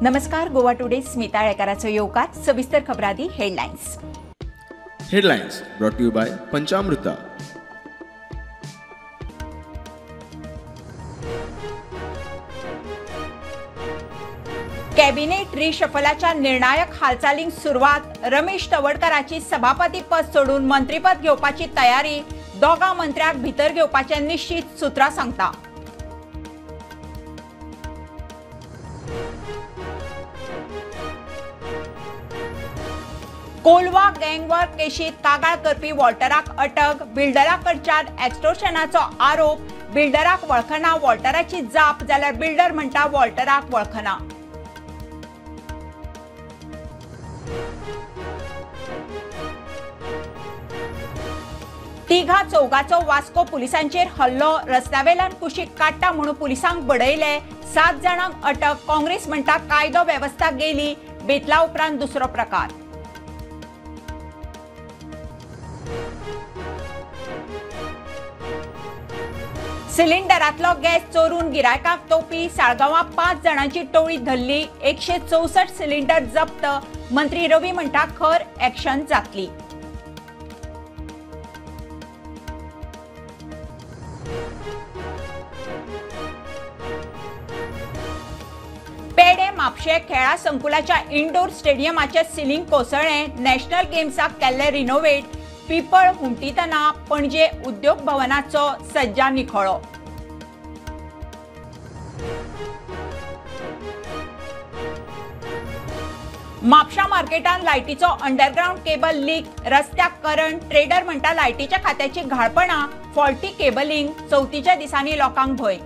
नमस्कार, गोवा टुडे स्मिता आळेकाराचो येवकार. सविस्तर खबरादी headlines. Headlines brought to you by Panchamruta. Cabinet रिशफलाच्या निर्णायक हालचालींक सुरवात. रमेश तवडकराची सभापती पद सोडून मंत्रीपद घेवपाची तयारी. दोगा मंत्र्याक भितर घेवपाचे निश्चित, सूत्रां सांगता. कोलवा गँगवॉर केशीत कागाळ करपी वॉल्टराक अटक. बिल्डरा कडच्यान एक्स्टोर्शनाचो आरोप. बिल्डराक वळखना वॉल्टराची जाप, जाल्यार बिल्डर म्हणटा वॉल्टराक वळखना. तिघा चौगाचो वास्को पुलिसांचेर हल्लो. रस्त्यावेल्यान कुशीक काडटा म्हणून पुलिसांक बडयले. 7 जाणांक अटक. काँग्रेस म्हणटा कायदो वेवस्था गेली. बेतला उपरांत दुसरो प्रकार. सिलिंडरांतलो गॅस चोरून गिरायकांक तोपी. साळगांवां 5 जाणांची टोळी धरली. 164 सिलिंडर जप्त. मंत्री रवी म्हणटा खर ऍक्शन जातली. पेडे म्हापशें खेळा संकुलाच्या इंडोर स्टेडियमाचे सिलिंग कोसळ्ळें. नॅशनल गेम्साक केल्ले रिनोवेट. पिपळ हुमटीतना पणजे उद्योग भवनाचो सज्जा निखळो. म्हापशा मार्केटान लायटीचो अंडरग्रावंड केबल लीक. रस्त्याक करंट. ट्रेडर म्हणटा लायटीच्या खात्याची घाळपणां, फॉल्टी केबलिंग. चवथीच्या दिसांनी लोकांक भंय.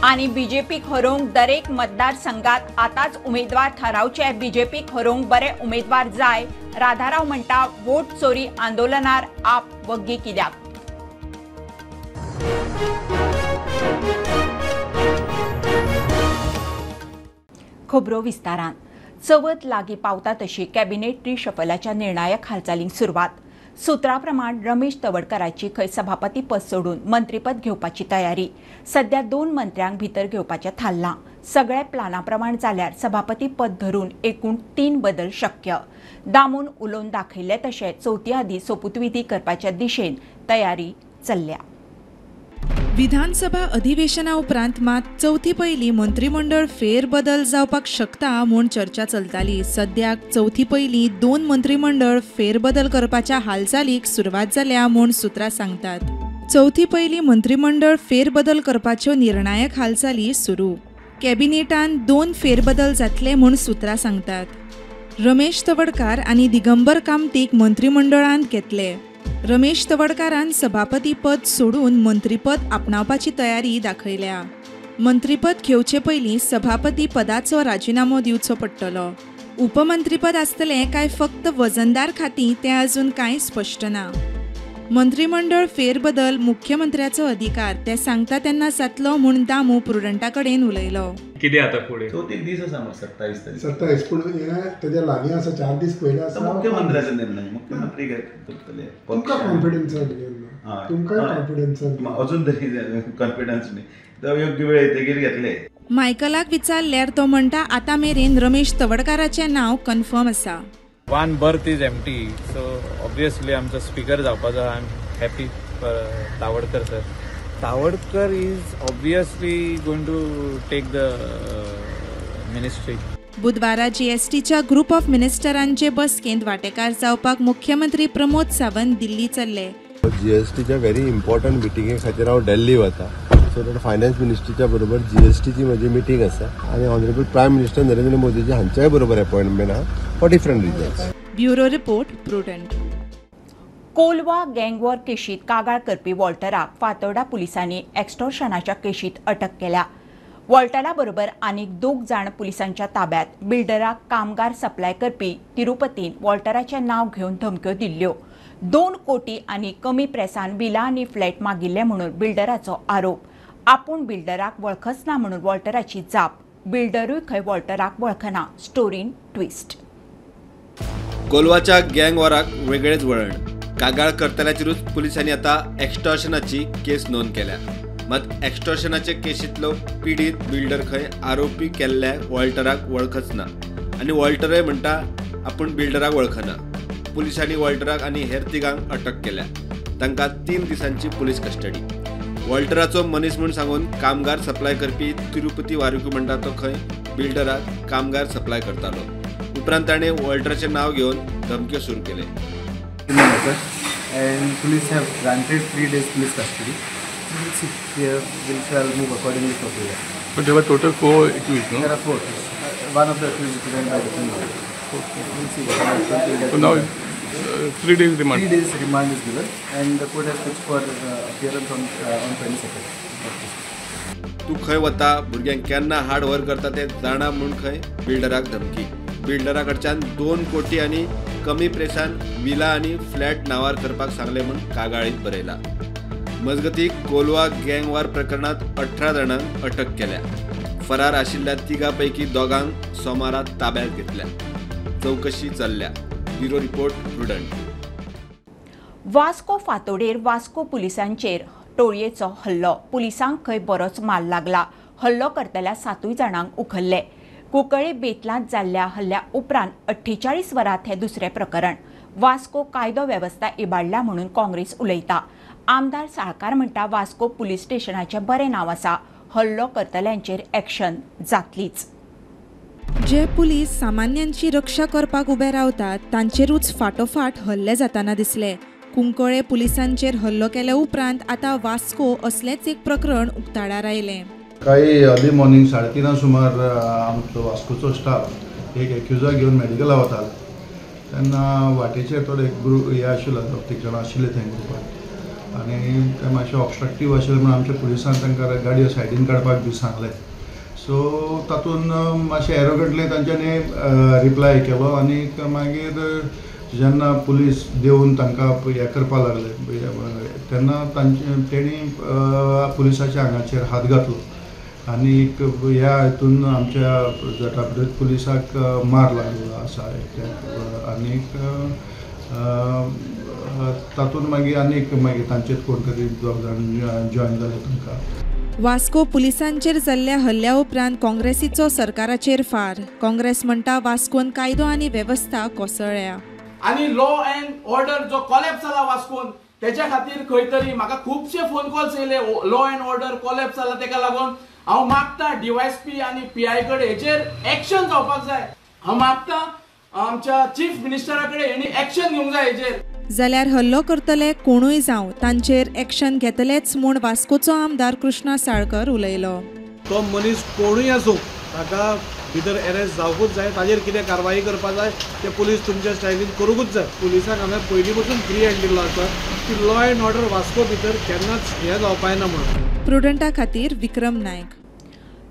आनी बीजेपीक हरोवंक दरेक मतदारसंघात आतांच उमेदवार थारावचे. बीजेपीक हरोवंक बरे उमेदवार जाय. राधाराव म्हणटा वोट चोरी आंदोलनार आप वग्गी कित्याक. खबरो विस्तारान. चवथ लागीं पावता तशी कॅबिनेट रिशफलाच्या निर्णायक हालचालींक सुरवात. सूत्रा प्रमाण रमेश तवडकराची खंय सभापती पद सोडून मंत्रीपद घेवपाची तयारी. सध्या 2 मंत्र्यांक भितर घेवपाचें थारलां. सगळ्या प्लाना प्रमाण जाल्यार सभापती पद धरून एकूण 3 बदल शक्य. दामून उलोवन दाखयल्ले तशें चवथी आदीं सोपुतविधी करपाच्या दिशेन तयारी चल्ल्या. विधानसभा अधिवेशना उपरांत मात चवथी पयलीं मंत्रिमंडळ फेरबदल जावपाक शकता म्हूण चर्चा चलताली. सद्याक चवथी पयलीं 2 मंत्रिमंडळ फेरबदल करपाच्या हालचालीक सुरवात जाल्या म्हूण सूत्रां सांगतात. चवथी पयलीं मंत्रिमंडळ फेरबदल करपाच्यो निर्णायक हालचाली सुरू. कॅबिनेटान 2 फेरबदल जातले म्हूण सूत्रां सांगतात. रमेश तवडकार आनी दिगंबर कामतीक मंत्रिमंडळांत घेतले. रमेश तवडकारान सभापती पद सोडून मंत्रीपद आपणावपाची तयारी दाखयल्या. मंत्रीपद घेवचे पयलीं सभापती पदाचो राजिनामो दिवचो पडटलो. उपमंत्रीपद आसतलें काय फक्त वजनदार खातीं तें अजून कांय स्पश्ट ना. मंत्रिमंडळ फेरबदल मुख्यमंत्र्याचो अधिकार, ते सांगता तेन्ना जातलो म्हूण दामू प्रुडंटा कडेन उलयलो. कितें आतां फुडें चवथीक दीस आसा मरे, 27 तारीख. 27 पूण हें तेज्या लागीं आसा, 4 दीस पयलीं आसा. मुख्यमंत्र्याचो निर्णय, मुख्यमंत्री करतले. तुमकां कॉन्फिडन्स आसा? तुमकां कॉन्फिडन्स अजून तरी कॉन्फिडन्स न्ही, तो योग्य वेळ येतकीर घेतले. मायकलाक विचारल्यार तो म्हणटा आतां मेरेन रमेश तवडकाराचें नांव कन्फर्म आसा. 1 berth is empty, so obviously आमचो स्पीकर जावपाचो. I am happy for Tawadkar sir. Tawadkar is obviously going to take the ministry. बुधवारा जीएसटीच्या ग्रुप ऑफ मिनिस्टरांचे बसकेंत वांटेकार जावपाक मुख्यमंत्री प्रमोद सावंत दिल्ली चल्ले. जीएसटीच्या व्हेरी इम्पॉर्टंट मिटिंगे खातीर हांव दिल्ली वता. सो that finance मिनिस्ट्रीच्या बरोबर जीएसटीची म्हजी मिटींग आसा आनी honourable prime minister Narendra Modiji हांच्याय बरोबर अपॉयंटमेंट आहा for different reasons. Bureau report, Prudent. Colva gang war केशीत कागाळ करपी वॉल्टराक फातोर्डा पुलिसांनी एक्स्टोर्शनाच्या केशीत अटक केल्या. वॉल्टरा बरोबर आनीक 2 जाण पुलिसांच्या ताब्यात. बिल्डराक कामगार सप्लाय करपी तिरुपतीन वॉल्टराचें नांव घेवन धमक्यो दिल्ल्यो. 2 कोटी आनी कमी प्रेसान विला आनी फ्लॅट मागिल्ले म्हणून बिल्डराचो आरोप. आपूण बिल्डराक वळखच ना म्हणून वॉल्टराची जाप. बिल्डरूय खंय वॉल्टराक वळखना. स्टोरीन ट्विस्ट. कोलवाच्या गँग वॉराक वेगळेच वळण. कागाळ करतल्याचेरूच पुलिसांनी आतां एक्स्टॉर्शनाची केस नोंद केल्या. मात एक्स्टॉर्शनाचे केशींतलो पिडीत बिल्डर खंय आरोपी केल्ल्या वॉल्टराक वळखच ना आनी वॉल्टरय म्हणटा आपूण बिल्डराक वळखना. पुलिसांनी वॉल्टराक आनी हेर तिगांक अटक केल्या. तांकां 3 दिसांची पुलीस कस्टडी. वॉल्टराचो मनीस म्हूण सांगून कामगार सप्लाय करपी तिरुपती वारुकी म्हणटा तो खंय बिल्डराक कामगार सप्लाय करतालो. उपरांत ताणें वॉल्टराचें नांव घेवन धमक्यो सुरू केले. And police have granted 3 days police custody. We will see. We shall move accordingly for there. But there were total 4 accused, no? There are 4 accused. One of the accused is present by different lawyer. Okay. We'll see what happens. So now 3 days remand. 3 days remand is given, and the court has fixed for appearance on 22nd. तू खंय वता, भुरग्यांक केन्ना hard work करता ते जाणा म्हूण खंय बिल्डराक धमकी. बिल्डरा कडच्यान 2 कोटी आनी कमी प्रेसान विला आनी फ्लॅट नांवार करपाक सांगलें म्हूण कागाळीत बरयला. मजगती कोलवा गँगवार प्रकरणात 18 जाणांक अटक केल्या. फरार आशिल्ल्या 3 पैकी 2 सोमारा ताब्यात घेतल्या. चौकशी चल्ल्या. Bureau report, Prudent. Vasco फातोडेर Vasco पुलिसांचेर टोळयेचो हल्लो. पुलिसांक खंय बरोच माल लागला. हल्लो करतल्या 7 जाणांक उखल्ले. कुंकळ्ळे बेतलांत जाल्ल्या हल्ल्या उपरांत 48 वरांत हें दुसरें प्रकरण. वास्को कायदो वेवस्था इबाडल्या म्हणून काँग्रेस उलयता. आमदार साळकार म्हणटा वास्को पुलीस स्टेशनाचें बरें नांव आसा. हल्लो करतल्यांचेर एक्शन जातलीच. जे पुलीस सामान्यांची रक्षा करपाक उबे रावतात तांचेरूच फाटोफाट हल्ले जाताना दिसले. कुंकळ्ळे पुलिसांचेर हल्लो केल्या उपरांत आतां वास्को असलेंच एक प्रकरण उक्ताडार आयलें. काही अर्ली मॉर्निंग 3:30 सुमार आमचो वास्कोचो स्टाफ एक एक्युजाक घेवन मेडिकला वतालो. तेन्ना वाटेचेर थोडे ग्रुप हे आशिल्लो, 2-3 जाणां आशिल्ले थंय ग्रुपान आनी ते मातशे ऑबस्ट्रक्टीव आशिल्ले म्हणून आमच्या पुलिसान तांकां गाडयो सायडीन काडपाक बी सांगलें. सो तातूंत मातशें एरोगंटली तांच्यांनी रिप्लाय केलो आनी मागीर जेन्ना पुलीस देंवून तांकां हें करपाक लागले तेन्ना तांचे तेणी पुलिसाच्या आंगाचेर हात घातलो आनी ह्या हितून आमच्या जटापडीत पुलिसाक मार लागलो आसा आनीक तातूंत मागीर आनीक मागीर तांचेर कोण तरी 2 जाण जॉयन जाले तांकां. वास्को पुलिसांचेर जाल्ल्या हल्ल्या उपरांत काँग्रेसीचो सरकाराचेर फार. काँग्रेस म्हणटा वास्कोन कायदो आनी वेवस्था कोसळ्ळ्या आनी लॉ अँड ऑर्डर जो कॉलॅप्स जाला वास्कोन तेच्या खातीर खंय तरी म्हाका खुबशे फोन कॉल्स येयले. लॉ अँड ऑर्डर कॉलॅप्स जाला तेका लागून हांव मागता डीवायएसपी आनी पीआय कडेन हेचेर एक्शन जावपाक जाय. हांव मागता आमच्या चीफ मिनिस्टरा कडेन हेणी एक्शन घेवंक जाय हेचेर. जाल्यार हल्लो करतले कोणूय जावं तांचेर एक्शन घेतलेच म्हूण वास्कोचो आमदार कृष्णा साळकर उलयलो. तो मनीस कोणूय आसूं ताका भितर अरेस्ट जावकूच जाय. ताजेर कितें कारवाई करपाक जाय ते पुलीस तुमच्या स्टायलीन करूंकूच जाय. पुलिसांक हांवें पयलीं पसून फ्री हँड दिल्लो आसा की लॉ एंड ऑर्डर वास्को भितर केन्नाच हें जावपाना म्हणून. प्रुडंटा खातीर विक्रम नायक.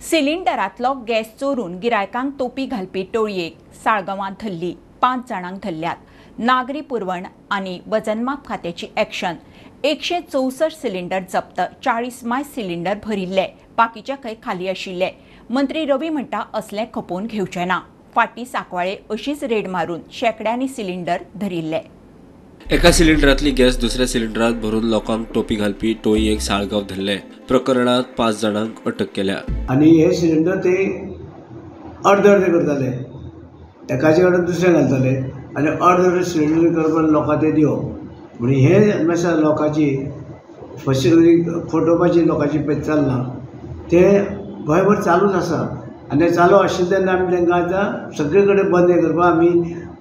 सिलिंडरांतलो गॅस चोरून गिरायकांक तोपी घालपी टोळयेक साळगांवांत धरली. 5 जाणांक धरल्यात. नागरी पुरवण आनी वजनमाप खात्याची एक्शन. 164 सिलिंडर जप्त. 40 मायज सिलिंडर भरिल्ले, बाकीचे खंय खाली आशिल्ले. मंत्री रवी म्हणटा असलें खपोवन घेवचें ना. फाटीं सांकवाळे अशीच रेड मारून शेंकड्यांनी सिलिंडर धरिल्ले. एका सिलिंडरांतली गॅस दुसऱ्या सिलिंडरात भरून लोकांक टोपी घालपी टोळयेक साळगांव धरले. प्रकरणात 5 जाणांक अटक केल्या. आनी हे सिलिंडर ते अर्दे अर्दे करताले, एकाचे कडेन दुसरें घालताले आनी अर्दे अर्दे सिलिंडर करपाक लोकांक ते दिवप. म्हणजे हे मातशें लोकांची फसवणूक फटोवपाची लोकांची पळय चल्लां तें गोंयभर चालूच आसा. आनी तें चालू आशिल्लें तेन्ना आमी तांकां आतां सगळे कडेन बंद करपाक आमी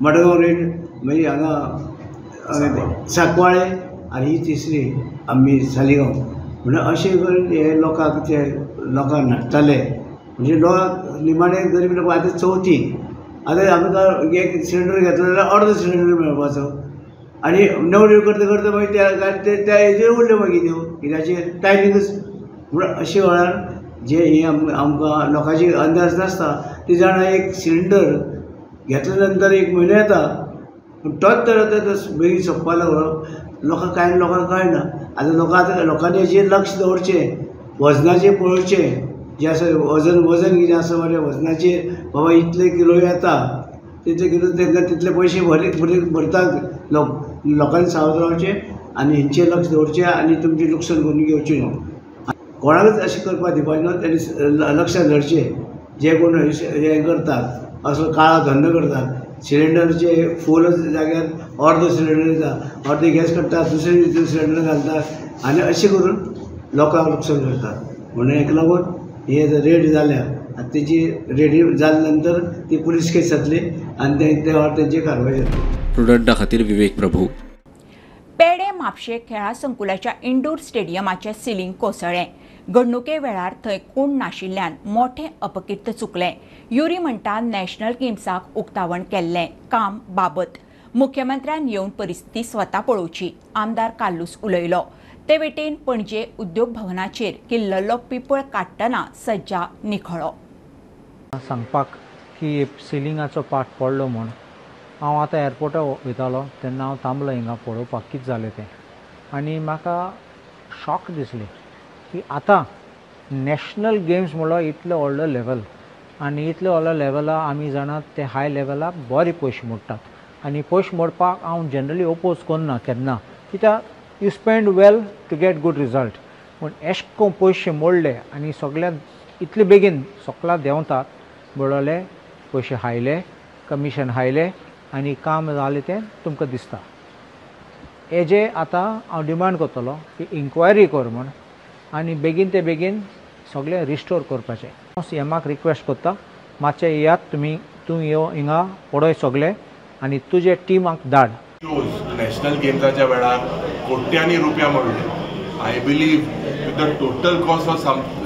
मडगांव रेड, मागीर हांगा सांकवाळे आनी ही तिसरी आमी सालिगांव म्हणून अशें करून हे लोकांक ते लोकांक नाडटाले. म्हणजे लोकांक निमाणे गरीब लोक आतां चवथी आतां आमकां एक सिलिंडर घेतलो जाल्यार अर्दो सिलिंडर मेळपाचो आनी नवऱ्यो करता करता मागीर त्या हेजेर उरल्यो मागीर त्यो कित्याचेर टायमिंगूच. म्हणून अशे वेळार जे हे आमकां लोकांची अंदाज नासता ती जाणां एक सिलिंडर घेतल्या नंतर एक म्हयनो येता पूण तोच तर आतां बेगीन सोंपपाक लागलो. लोकांक कांय लोकांक कळना. आतां लोकां आतां लोकांनी हेजेर लक्ष दवरचें, वजनाचेर पळोवचें जें आसा वजन वजन कितें आसा म्हणजे वजनाचेर बाबा इतले किलो येता तितले किलो तांकां तितले पयशे भरतात लोक. लोकांनी सावध रावचें आनी हेंचेर लक्ष दवरचें आनी तुमचें लुकसाण करून घेवचें न्हू. कोणाकूच अशें करपाक दिवपाचें न्हू. तेणी लक्षात धरचें जे कोण हें करतात असो काळो धंदो करतात, सिलिंडरचे फूल जाग्यार अर्दो सिलिंडर दिता, अर्दे गॅस काडटा, दुसरे सिलिंडर घालता आनी अशें करून लोकांक लुकसाण करतात. म्हणून हेका लागून हे रेड जाल्या आनी तेजी रेडी जाल्या नंतर ती पुलीस केस जातली आनी ते वेळार तेंची कारवाय जातली. प्रुडंटा खातीर विवेक प्रभू. पेडे म्हापशें खेळां संकुलाच्या इंडोर स्टेडियमाचें सिलींग कोसळ्ळें. घडणुके वेळार थंय कोण नाशिल्ल्यान मोठें अपकीर्त चुकलें. युरी म्हणटा नॅशनल गेम्साक उक्तावण केल्लें काम बाबत. मुख्यमंत्र्यान येवन परिस्थिती स्वता पळोवची, आमदार कार्लूस उलयलो. ते वटेन पणजे उद्योग भवनाचेर किल्लल्लो पिंपळ काडटना सज्जा निखळ्ळो. सांगपाक की सिलिंगाचो पार्ट पडलो म्हूण हांव आतां एअरपोर्टार वयतालो तेन्ना हांव थांबलो हिंगा पळोवपाक कितें जालें तें, आनी म्हाका शॉक दिसलें की आतां नॅशनल गेम्स म्हणल्यार इतलो व्हडलो लेवल आनी इतलो व्हडलो लेवला आमी जाणात ते हाय लेवलाक बरे पयशे मोडटात आनी पयशे मोडपाक हांव जनरली ओपोज करना केन्ना, कित्याक you spend well to get good result. पूण एश कोन पयशे मोडले आनी सगळ्या इतले बेगीन सगळ्या देंवतात म्हणले पयशे हायले, कमिशन हायले आनी काम जालें तें तुमकां दिसता. हेजे आतां हांव डिमांड करतलो की इन्क्वायरी कर म्हूण आनी बेगीन ते बेगीन सगळें रिस्टोर करपाचें. हांव सी एमाक रिक्वेस्ट करता मातशें येयात तुमी, तूं यो हिंगा पळय सगळें आनी तुजे टिमाक धाड. नॅशनल गेम्साच्या वेळार कोट्यांनी रुपया मोडले. I believe with the total cost of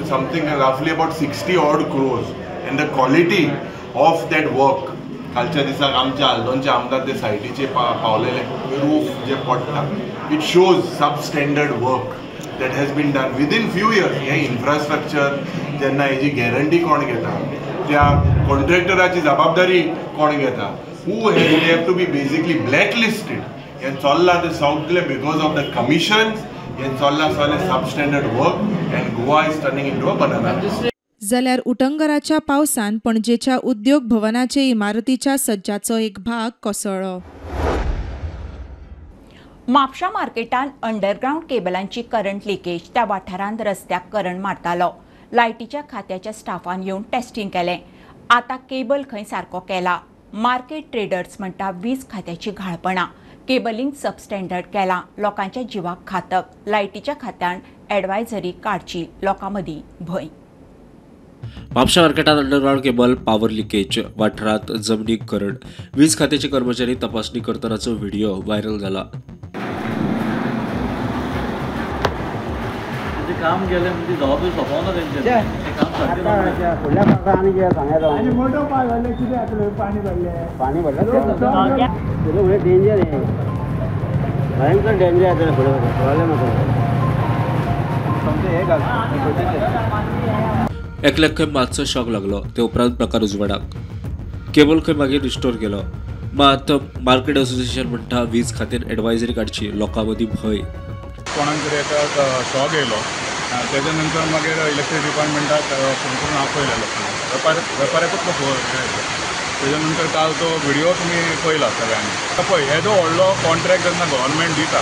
something रफली about 60 odd crores and the quality of that work. कालच्या दिसाक आमच्या आल्दोनचे आमदार ते सायटीचे पावलेले रूफ जे पडटा, it shows sub standard work that has been done within few years. हें इन्फ्रास्ट्रक्चर जेन्ना हेजी गॅरंटी कोण घेता, त्या कॉन्ट्रॅक्टराची जबाबदारी कोण घेता, who has they have to be basically black listed. हें चल्लां तें सगळें because of the commissions, हें चल्लां सगळें sub standard work and Goa is turning into a banana. जाल्यार उटंगराच्या पावसान पणजेच्या उद्योग भवनाचे इमारतीच्या सज्जाचो एक भाग कोसळ्ळो. म्हापशा मार्केटान अंडरग्रावंड केबलांची करंट लिकेज त्या वाठारांत रस्त्याक करंट मारतालो. लायटीच्या खात्याच्या स्टाफान येवन टेस्टिंग केलें. आतां केबल खंय सारको केला. मार्केट ट्रेडर्स म्हणटा वीज खात्याची घाळपणां, केबलिंग सबस्टँडर्ड केलां, लोकांच्या जिवाक घातक. लायटीच्या खात्यान एडवायझरी काडची, लोकां मदीं भंय. म्हापशा मार्केटात अंडरग्रावंड केबल पावर लिकेज वाठारांत जमनीक करंट, वीज खात्याचे कर्मचारी तपासणी करतनाचो व्हिडिओ व्हायरल जाला. काम केलें म्हणजे जबाबदारी सोंपोवना तेंचेर. पाणी भरलें डेंजर आहे, भयंकर डेंजर आहे. एकल्याक खंय मातसो शॉक लागलो, ते उपरांत प्रकार उजवाडाक. केबल खंय मागीर रिस्टोर केलो. मात मार्केट असोसिएशन म्हणटा वीज खात्यान एडवायझरी काडची, लोकां मदीं भंय. कोणाक तरी एका शॉक येयलो, तेच्या नंतर मागीर इलेक्ट्रीक डिपार्टमेंटाक फोन करून आपयले लोकांक, वेपाऱ्याकूच तो फोन येयलो. तेच्या नंतर काल तो व्हिडिओ तुमी पळयला सगळ्यांनी. पळय येदो व्हडलो कॉन्ट्रॅक्ट जेन्ना गव्हर्मेंट दिता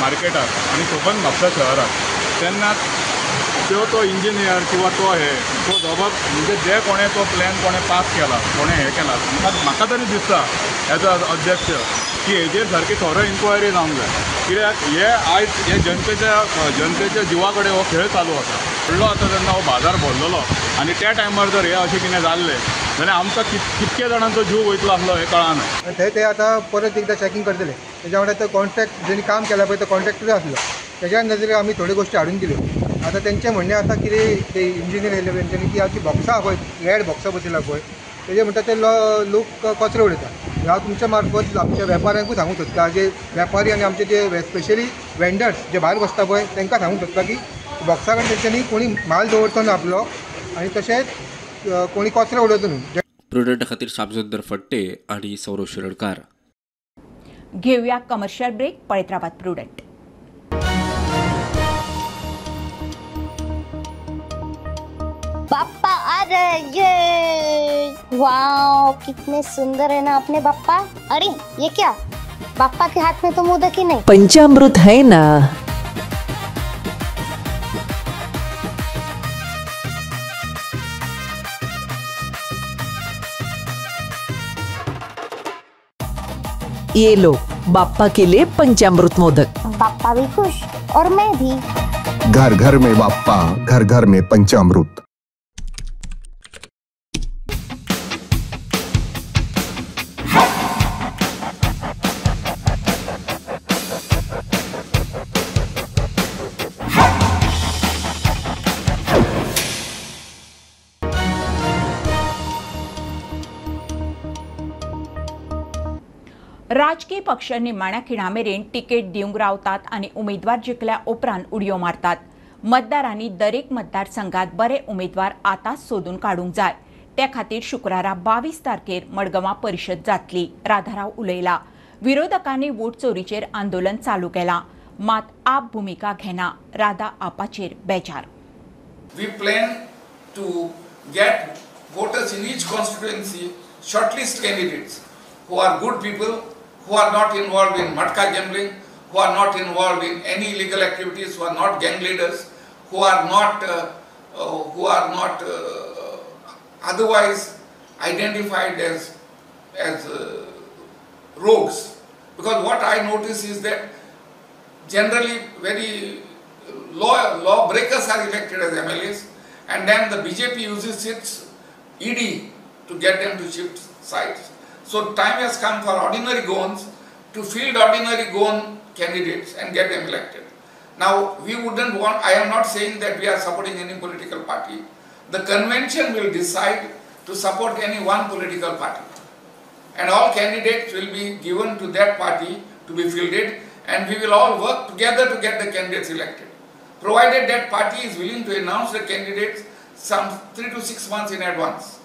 मार्केटाक आनी सोबत म्हापसा शहराक, तेन्ना त्यो तो इंजिनियर किंवा तो हे तो जबाब म्हणजे जे कोणें तो प्लॅन कोणें पास केला, कोणें हें केला, म्हाका तरी दिसता एज अ अध्यक्ष की हेजेर सारकी थोरो इन्क्वायरी जावंक जाय. कित्याक हे आयज हे जनतेच्या जिवा कडेन हो खेळ चालू आसा. व्हडलो आतां जेन्ना हो बाजार भरलेलो आनी त्या टायमार जर हे अशें कितें जाल्लें जाल्यार आमकां कितके जाणांचो जीव वयतलो आसलो हें कळना. थंय ते आतां परत एकदां चॅकींग करतले. तेज्या वांगडा तो कॉन्ट्रॅक्ट जेणी काम केला पळय तो कॉन्ट्रॅक्टरूय आसलो, तेज्या नजरेक आमी थोड्यो गोश्टी हाडून दिल्यो. आतां तेंचें म्हणणें आसा कितें ते इंजिनियर येयले तेंच्यांनी की आमची बॉक्सां पळय रेड बॉक्सां बसयला पळय तेजे म्हणटा ते लोक कचरो उडयता. हांव तुमच्या मार्फत आमच्या वेपाऱ्यांकूय सांगूंक सोदता, जे वेपारी आनी आमचे जे स्पेशली वेंडर्स जे भायर बसता पळय तांकां सांगूंक सोदता की बॉक्सा कडेन तेंच्यांनी कोणी माल दवरचो ना आपलो आनी तशेंच कोणी कचरो उडयचो न्हू. प्रुडंट खातीर शामसुंदर फट्टे आनी सौरभ शिरोडकार. घेवया कमर्शियल ब्रेक. पळयत रावात प्रुडंट. पापा आ रहे, ये वाओ कितने सुंदर है ना अपने पापा. अरे ये क्या, बाप्पा के हाथ में तो मोदक ही नहीं। पंचामृत है ना। ये लो बाप्पा के लिए पंचामृत मोदक। बाप्पा भी खुश और मैं भी। घर घर में बाप्पा, घर घर में पंचामृत। राजकीय पक्ष निमाण्या खिणा मेरेन तिकेट दिवंक रावतात आनी उमेदवार जिखल्या उपरांत उडयो मारतात। मतदारांनी दरेक मतदारसंघात बरे उमेदवार आतांच सोदून काडूंक जाय। ते खातीर शुक्रारा 22 तारखेर मडगांवां परिशद जातली, राधाराव उलयला। विरोधकांनी वोट चोरीचेर आंदोलन चालू केलां, मात आप भुमिका घेना। राधा आपाचेर बेजार। We plan to get voters in each constituency shortlist candidates who are good people, who are not involved in matka gambling, who are not involved in any illegal activities, who are not gang leaders, who are not otherwise identified as rogues. Because what I notice is that generally very law breakers are elected as MLAs, and then the BJP uses its ED to get them to shift sides. So time has come for ordinary Goans to field ordinary Goan candidates and get them elected. Now we wouldn't want, I am not saying that we are supporting any political party. The convention will decide to support any one political party. And all candidates will be given to that party to be fielded, and we will all work together to get the candidates elected. Provided that party is willing to announce the candidates some 3 to 6 months in advance.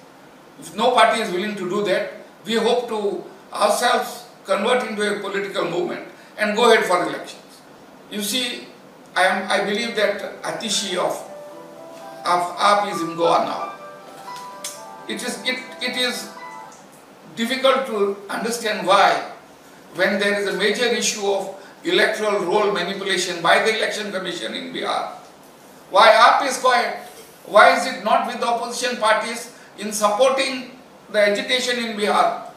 If no party is willing to do that, we hope to ourselves convert into a political movement and go ahead for elections. You see, I believe that Atishi of AAP is in Goa now. It is difficult to understand why, when there is a major issue of electoral roll manipulation by the Election Commission in Bihar, why AAP is quiet? Why is it not with the opposition parties in supporting the agitation in Bihar?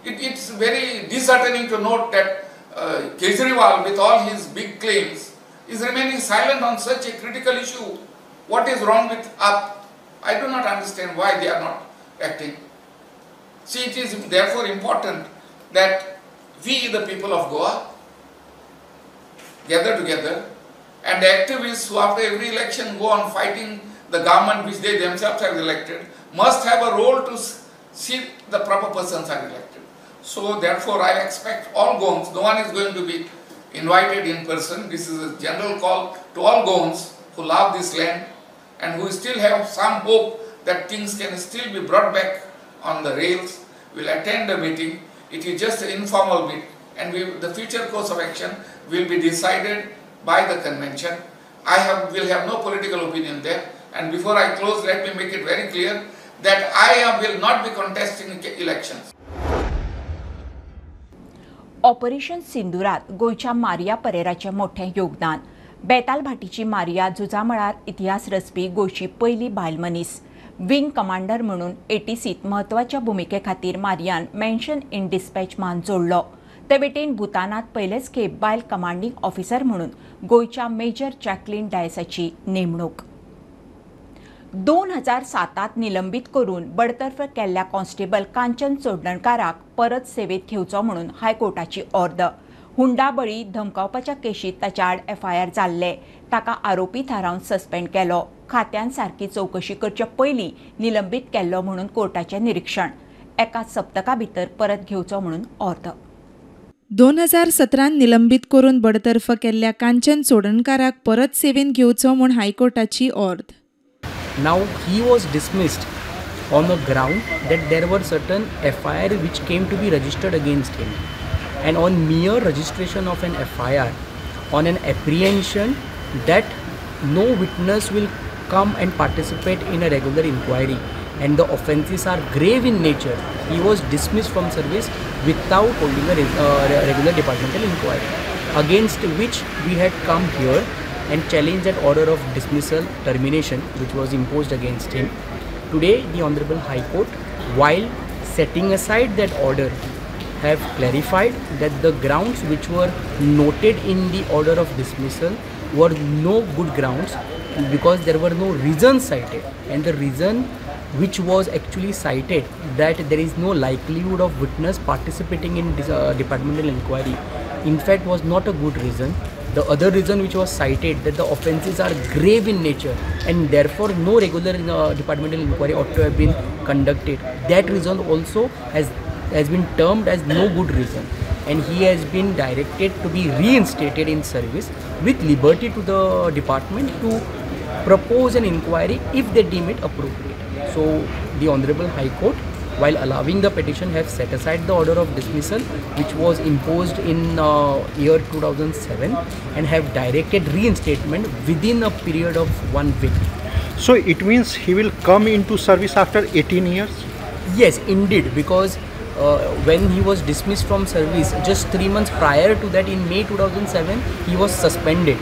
It's very disheartening to note that Kejriwal, with all his big claims, is remaining silent on such a critical issue. What is wrong with AAP? I do not understand why they are not acting. See, it is therefore important that we, the people of Goa, gather together, and the activists who after every election go on fighting the government which they themselves have elected must have a role to see the proper persons are elected. So therefore I expect all Goans, no one is going to be invited in person. This is a general call to all Goans who love this land and who still have some hope that things can still be brought back on the rails, will attend the meeting. It is just an informal meet, and the future course of action will be decided by the convention. I will have no political opinion there. And before I close, let me make it very clear that I will not be contesting elections. Operation सिंदुरात गोंयच्या Maria परेराचें मोठें योगदान. बेतालभाटीची Maria झुजामळार इतिहास रचपी गोंयची पयली बायल मनीस. Wing commander म्हणून एटीसीत म्हत्वाच्या भुमिके खातीर मारियान मेन्शन इन डिस्पॅच मान जोडलो. ते वटेन भूतानात पयलेच खेप बायल कमांडिंग ऑफिसर म्हणून गोंयच्या मेजर जॅकलीन डायसाची नेमणूक. 2007 निलंबीत करून बडतर्फ केल्ल्या कॉन्स्टेबल कांचन चोडणकाराक परत सेवेत घेवचो म्हणून हायकोर्टाची ऑर्द. हुंडाबळी धमकावपाच्या केशीत ताच्या आड एफआयआर जाल्ले. ताका आरोपी थारावन सस्पेंड केलो. खात्यान सारकी चवकशी करचे पयलीं निलंबीत केल्लो म्हणून कोर्टाचें निरीक्षण. एका सप्तका भितर परत घेवचो म्हणून ऑर्द. 2017 निलंबीत करून बडतर्फ केल्ल्या कांचन चोडणकाराक परत सेवेन घेवचो म्हूण हायकोर्टाची ऑर्द. Now he was dismissed on the ground that there were certain FIR which came to be registered against him, and on mere registration of an FIR, on an apprehension that no witness will come and participate in a regular inquiry, and the offences are grave in nature, he was dismissed from service without holding a regular departmental inquiry, against which we had come here and challenged that order of dismissal termination which was imposed against him. Today, the Honorable High Court, while setting aside that order, have clarified that the grounds which were noted in the order of dismissal were no good grounds because there were no reasons cited, and the reason which was actually cited, that there is no likelihood of witness participating in this departmental inquiry, in fact was not a good reason. The other reason which was cited, that the offences are grave in nature and therefore no regular departmental inquiry ought to have been conducted, that reason also has been termed as no good reason, and he has been directed to be reinstated in service with liberty to the department to propose an inquiry if they deem it appropriate. So the Honorable High Court, while allowing the petition, have set aside the order of dismissal which was imposed in year 2007 and have directed reinstatement within a period of 1 week. So it means he will come into service after 18 years? Yes, indeed, because when he was dismissed from service just 3 months prior to that, in May 2007, he was suspended.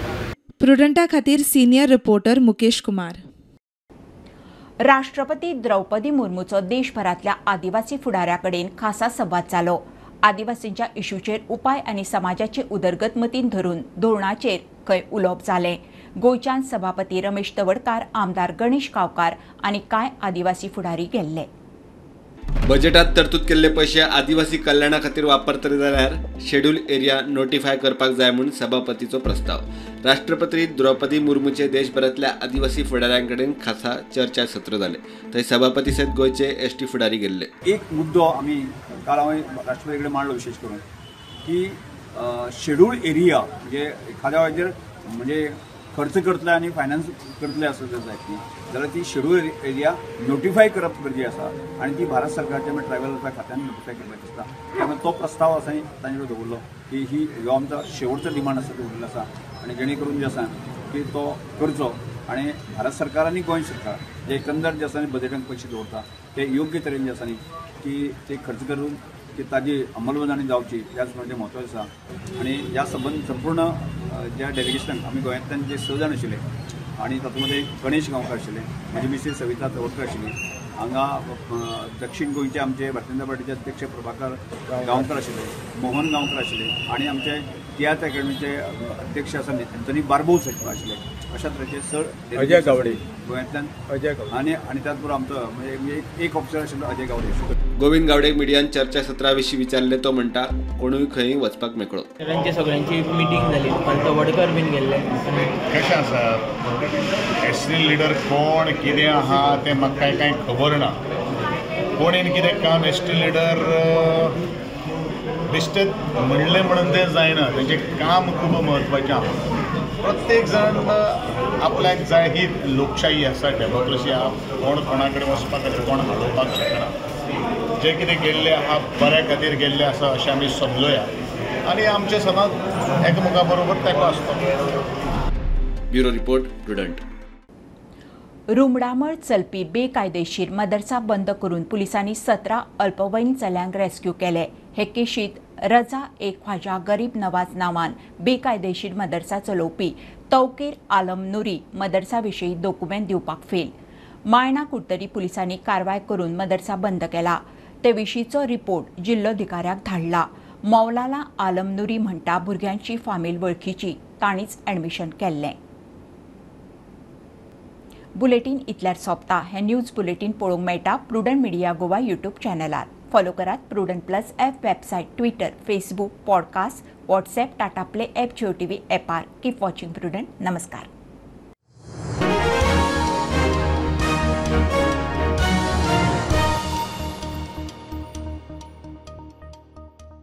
प्रुडंटा खातीर senior reporter Mukesh Kumar. राष्ट्रपती द्रौपदी मुर्मूचो देशभरांतल्या आदिवासी फुडाऱ्या कडेन खासा संवाद जालो. आदिवासींच्या इशूचेर उपाय आनी समाजाची उदरगत मतीन धरून धोरणाचेर खंय उलोवप जालें. गोंयच्यान सभापती रमेश तवडकार, आमदार गणेश गांवकार आनी कांय आदिवासी फुडारी गेल्ले. बजेटात तरतूद केल्ले पैसे आदिवासी कल्याणा खातीर वापरतले जाल्यार शेड्यूल एरिया नोटिफाय करपाक जाय म्हूण सभापतीचो प्रस्ताव. राष्ट्रपती द्रौपदी मुर्मूचे देशभरांतल्या आदिवासी फुडाऱ्यां कडेन खासा चर्चा सत्र जालें. थंय सभापती सयत गोंयचे एसटी फुडारी गेल्ले. एक मुद्दो आमी काल हांवें राष्ट्रपती कडेन मांडलो, विशेष करून की शेड्यूल एरिया म्हणजे एखाद्या वेळाचेर म्हणजे खर्च करतले आनी फायनान्स करतले आसत जायत न्ही जाल्यार ती शेड्यूल एरिया नोटिफाय करप गरजेची आसा आनी ती भारत सरकारच्या म्हणजे ट्रायबल वेलफेअर खात्यान नोटिफाय करपाची आसता. त्यामुळे तो प्रस्ताव आसा तांचे कडेन दवरलो की ही ह्यो आमचो शेवटचो डिमांड आसा तो उरिल्लो आसा आनी जेणे करून जे आसा की तो करचो आनी भारत सरकार आनी गोंय सरकार जे एकंदर जे आसा बजेटान पयशे दवरता ते योग्य तरेन जे आसा न्ही की ते खर्च करून की ताजी अंमलबजावणी जावची ह्याच म्हणजे म्हत्वाचें आसा. आनी ह्या संबंद संपूर्ण ज्या डेलिगेशनाक आमी गोंयांतल्यान जे 6 जाण आशिल्ले आनी तातूंत गणेश गांवकार आशिल्ले, म्हजी मिसेस सविता तवडकर आशिल्ली, हांगा दक्षिण गोंयचे आमचे भारतीय जनता पार्टीचे अध्यक्ष प्रभाकर गांवकर आशिल्ले, मोहन गांवकर आशिल्ले आनी आमचे तियात्र अकॅडमीचे अध्यक्ष आसा एंथनी बार्बोज आशिल्ले. अशा तरेचे सर अजय गावडे गोंयांतल्यान अजय गावडे आनी आनी त्याच बरोबर आमचो म्हणजे एक ऑफिसर आशिल्लो अजय गावडे. गोविंद गावडे मिडियान चर्चा सत्रा विशीं विचारले तो म्हणटा कोणूय खंय वचपाक मेकळो. तांचे सगळ्यांची मिटींग जाली, तवडकर बीन गेल्ले. कशें आसा एसटी लिडर कोण कितें आहा तें म्हाका कांय खबर ना. कोणेन कितें काम एसटी लिडर बेश्टें म्हणलें म्हणून तें जायना, तेंचें काम खूब म्हत्वाचें आहा. प्रत्येक जाण आपल्याक जाय ही लोकशाही आसा, डेमोक्रेसी आहा. कोण कोणा कडेन वचपाक खातीर कोण हालोवपाक शकना. जे कितें गेल्ले आहा बऱ्या खातीर गेल्ले आसा अशें आमी समजोया आनी आमचें सदांच एकामेका बरोबर तेंको आसता. Bureau report, Prudent. रुमडामळ चलपी बेकायदेशीर मदरसा बंद करून पुलिसांनी 17 अल्पवयीन चल्यांक रेस्क्यू केले. हे केशीत रजा एक ख्वाजा गरीब नवाज नांवान बेकायदेशीर मदरसा चलोवपी तौकीर आलम नुरी मदरसा विशीं दोकुमेंत दिवपाक फेल. मायणा कुडतरी पुलिसांनी कारवाय करून मदरसा बंद केला. ते विशींचो रिपोर्ट जिल्लोधिकाऱ्याक धाडला. मौलाना आलम नुरी म्हणटा भुरग्यांची फामील वळखीची, तांणीच ॲडमिशन केल्लें. बुलेटीन इतल्यार सोंपता. हें न्यूज बुलेटीन पळोवंक मेळटा प्रुडंट मिडिया गोवा यूट्यूब चॅनलार. फॉलो करात Prudent plus app, website, Twitter, Facebook, podcast, WhatsApp, Tata Play app, Jio TV ॲपार. Keep watching Prudent. नमस्कार.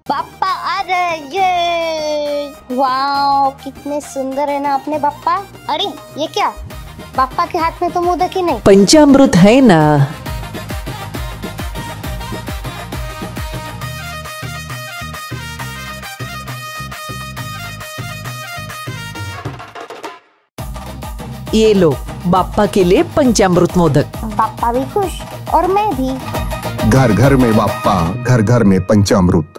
बाप्पा आ रहे, ये वाओ कितने सुंदर है ना अपने बाप्पा. अरे ये क्या, बाप्पा के हाथ में तो मोदक ही नहीं, पंचामृत है ना. ये लो बाप्पा के लिए पंचामृत मोदक. बाप्पा भी खुश और मैं भी। घर घर में बाप्पा, घर घर में पंचामृत।